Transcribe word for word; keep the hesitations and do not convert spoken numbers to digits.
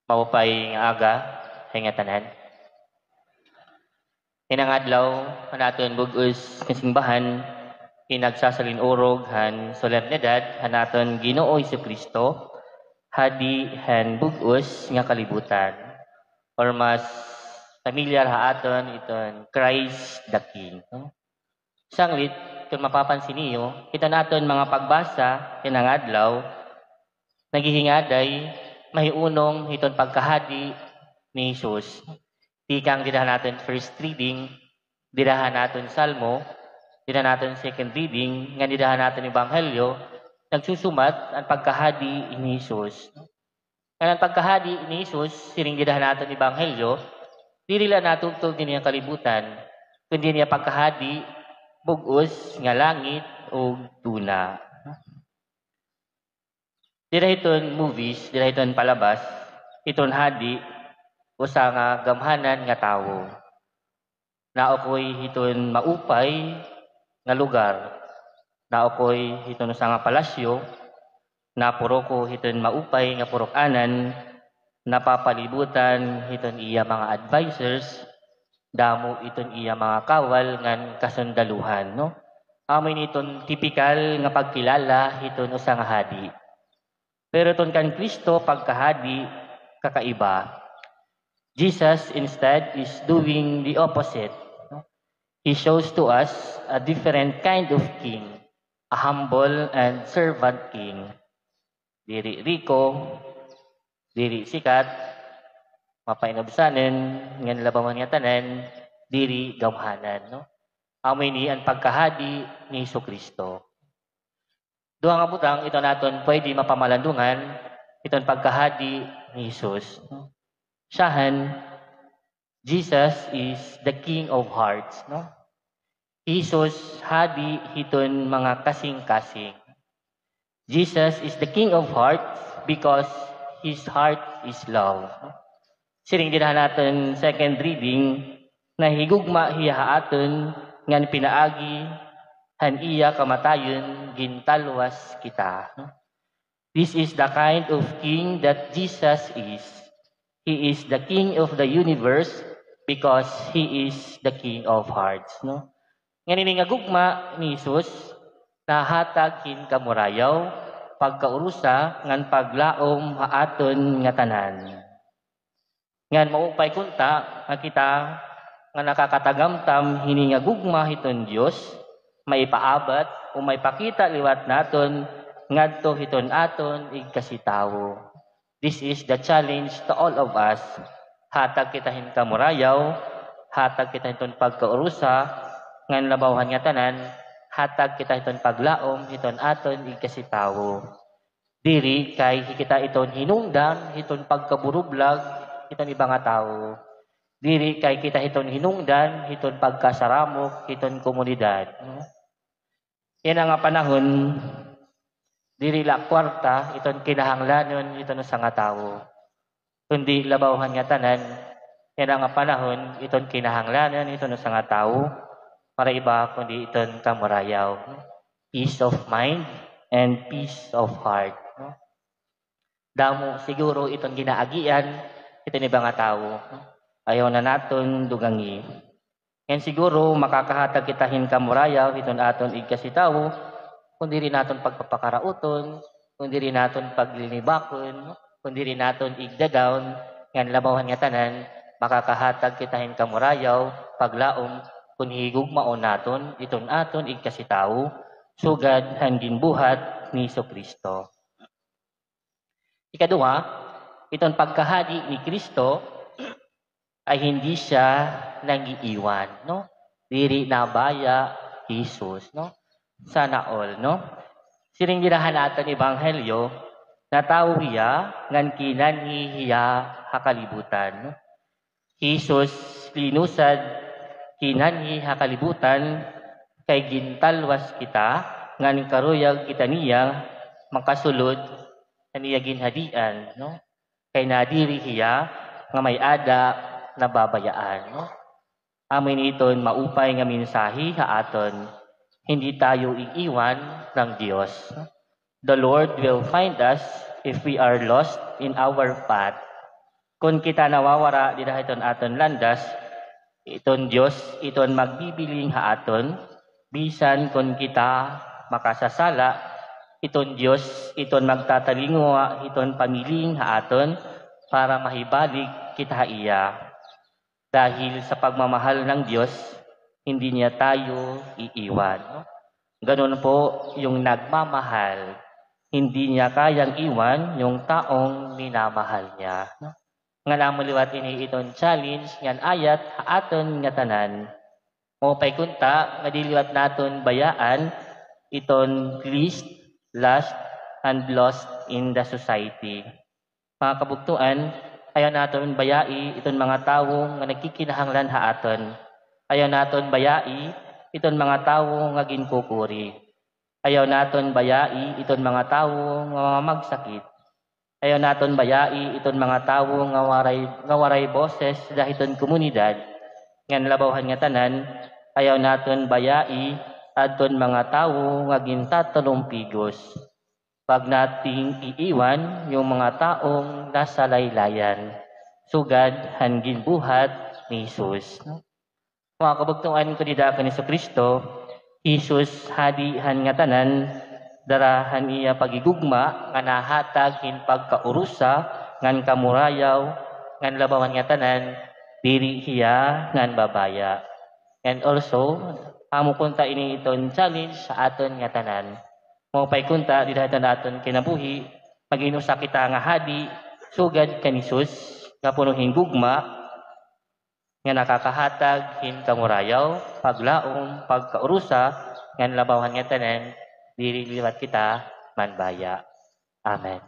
Maupay nga aga ha inyo tanan. Ini nga adlaw, an aton bug-os nga simbahan, pinagsasalin-urog han solemnidad han aton Ginoo Jesucristo, Hadi han bug-os nga kalibutan, or mas familiar ha aton iton Christ the King, no? Sanglit, kon mapapansin niyo, iton aton mga pagbasa ini nga adlaw, naghihingaday, mahiunong hiton pagkahadi ni Jesus. Tikang dida han aton first reading, dida han aton Salmo, dida han aton second reading, ngan dida han aton Ebanghelyo, nagsusumat an pagkahadi ni Jesus. Ngan an pagkahadi ni Jesus, siring dida han aton Ebanghelyo, diri la natubtob dinhi ha kalibutan, kundi an iya pagkahadi, bug-os nga langit ug duna. Dida hiton movies, dida hiton palabas, hiton hadi, usa nga gamhanan nga tawo. Naukoy hiton maupay nga lugar. Naukoy hiton usa nga palasyo. Napuruko hiton maupay nga purok-anan. Napapalibutan hiton iya mga advisers. Damo iton iya mga kawal ngan kasundaluhan, no? Amo ini iton tipikal nga pagkilala hiton usa nga hadi. Pero iton kan Cristo pagkahadi, kakaiba. Jesus instead is doing the opposite. He shows to us a different kind of king, a humble and servant king. Diri riko, diri sikat, mapainubsanon, ngan labaw han ngatanan, diri gamhanan, no? Amo ini an pagkahadi ni Jesucristo. Duha nga butang iton aton pwede mapamalandungan iton pagkahadi ni Jesus. Siyahan, Jesus is the King of Hearts, no? Jesus hadi hiton mga kasingkasing. Jesus is the King of Hearts because his heart is love. Siring dida han aton second reading, nahigugma hiya ha aton ngan pinaagi han iya kamatayon gintalwas kita. This is the kind of king that Jesus is. He is the King of the universe because he is the King of hearts, no? Ngan ini nga gugma ni Jesus, nahatag hin kamurayaw, pagkaurusa, ngan paglaom ha aton ngatanan. Ngan maupay kunta nga kita nga nakakatagamtam hini nga gugma hiton Dios, maipaabat o maipakita liwat naton ngadto hiton aton igkasitawo. This is the challenge to all of us. Hatag kita hin kamurayaw, hatag kita hiton pagkaurusa, ngan labaw han ngatanan, hatag kita hiton paglaom hiton aton igkasitawo. Diri kay kita iton hinungdan hiton pagkaburublag hiton iba nga tawo. Diri kay kita hiton hinungdan hiton pagkasaramok hiton komunidad. Yana nga panahon, diri la kwarta iton kinahanglanon hiton usa nga tawo, kundi labaw han ngatanan, yana nga panahon iton kinahanglanon hiton usa nga tawo, waray iba kundi iton kamurayaw. Peace of mind and peace of heart, no? Damo siguro iton ginaagian hiton iba nga tawo, no? Ayaw na naton dugangi. Ngan siguro makakahatag kita hin kamurayaw hiton aton igkasitawo, kon diri naton pagpapakarauton, kon diri naton paglinibakon, kon diri naton igdadawn, ngan labaw han ngatanan, makakahatag kita hin kamurayaw, paglaom, kon higugmaon naton iton aton igkasitawo, sugad han ginbuhat ni Jesu-Cristo. Ikaduha, iton pagkahadi ni Cristo ay hindi siya nangiiwan, no? Diri nabaya hi Jesus, no? Sana all, no? Siring dida han aton ebanghelyo, natawo hiya ngan kinanhi hiya ha kalibutan, no? Hi Jesus linusad kinanhi ha kalibutan kay gintalwas kita, ngan karuyag kita niya makasulod han iya ginhadian, no? Kay nadiri hiya nga may-ada nababayaan, no? Amo ini iton maupay nga mensahe ha aton, hindi tayo iiwan ng Diyos. The Lord will find us if we are lost in our path. Kon kita nawawara dida hiton aton landas, iton Dios iton magbibiling ha aton, bisan kon kita makasasala, iton Dios iton magtatalinguha hiton pamiling ha aton para mahibalik kita ha iya. Dahil sa pagmamahal ng Diyos, hindi niya tayo iiwan. Ganun po yung nagmamahal. Hindi niya kayang iwan yung taong minamahal niya. Ngan amo liwat ini iton challenge ngan ayat ha aton ngatanan. Maupay kunta nga di liwat naton bayaan iton least, last, and lost in the society. Mga kabugtoan, ayaw naton bayai iton mga tawo nga nagkikinahanglan ha aton. Ayaw naton bayai iton mga tawo nga ginkukuri. Ayaw naton bayai iton mga tawo nga mga magsakit. Ayaw naton bayai iton mga tawo nga waray, nga waray boses dida hiton komunidad. Ngan labaw han ngatanan, ayaw naton bayai adton mga tawo nga gintatulumpigos. Wag nating iiwan yung mga taong nasa laylayan, sugad han ginbuhat ni Jesus. Mga kabugtoan ko dida kan Jesucristo, Jesus hadi han ngatanan, dara han iya paghigugma nga nahatag hin pagkaurusa ngan kamurayaw, ngan labaw han ngatanan, diri hiya nanbabaya. And also, amo kunta ini iton challenge ha aton ngatanan. Maupay kunta dida hiton aton kinabuhi, magin usa kita nga hadi, sugad kan Jesus, nga puno hin gugma, nga nakakahatag hin kamurayaw, paglaom, pagkaurusa, ngan labaw han ngatanan, diri liwat kita manbaya. Amen.